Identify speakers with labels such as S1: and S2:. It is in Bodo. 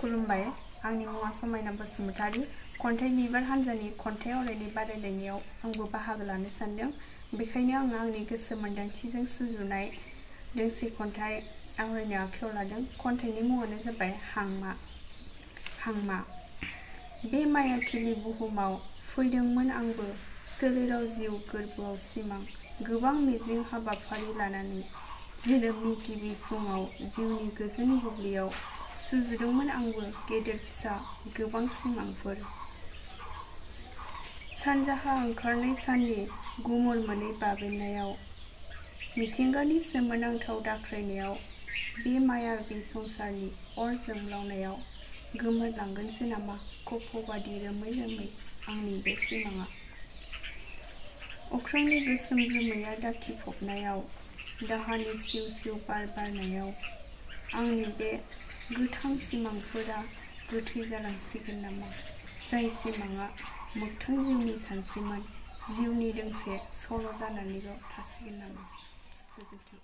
S1: खुलुमबाय। आंनि मुङा समायना बसुमतारी। खन्थाइ बिबार हान्जानि खन्थाइ आवरायनाय बादायलायनायाव आंबो बाहागो लानो सानदों। बेखायनो आङो आंनि गोसो मोन्दांथिजों सुजुनाय दोंसे खन्थाइ आवरायनो आखायाव लादों। खन्थाइनि मुङानो जाबाय हांमा। हांमा। बे मायाथिलि बुहुमाव फैदोंमोन आंबो, सोलेराव जिउ गोरबोआव सिमां, गोबां मिजिं हाबाफारि लानानै। जोनोमनि गिबि फुङाव जिउनि गोजोन बुब्लियाव सुजुदोंमोन आंबो गेदेर फिसा गोबां सिमांफोर। सानजाहा ओंखारनाय साननि गुमुर मोनै बाबेननायाव, मिथिंगानि सोमोनांथाव दाख्रायनायाव, बे मायाबि संसारनि अर जोंब्लावनायाव गोमोरलांगोनसो नामा खफ'बादि रोमै रोमै आंनि बे सिमाङा। अख्रांनि गोसोम जोमैया दाखिफबनायाव, दाहानि सिउ सिउ बार बारनायाव, आंनि बे गोथां सिमांफोरा गोथै जालांसिगोन नामा? जाय सिमाङा मोगथां जिउनि सानस्रिमोन, जिउनि दोंसे सल' जानानैल' थासिगोन नामा? गोजोन्थों।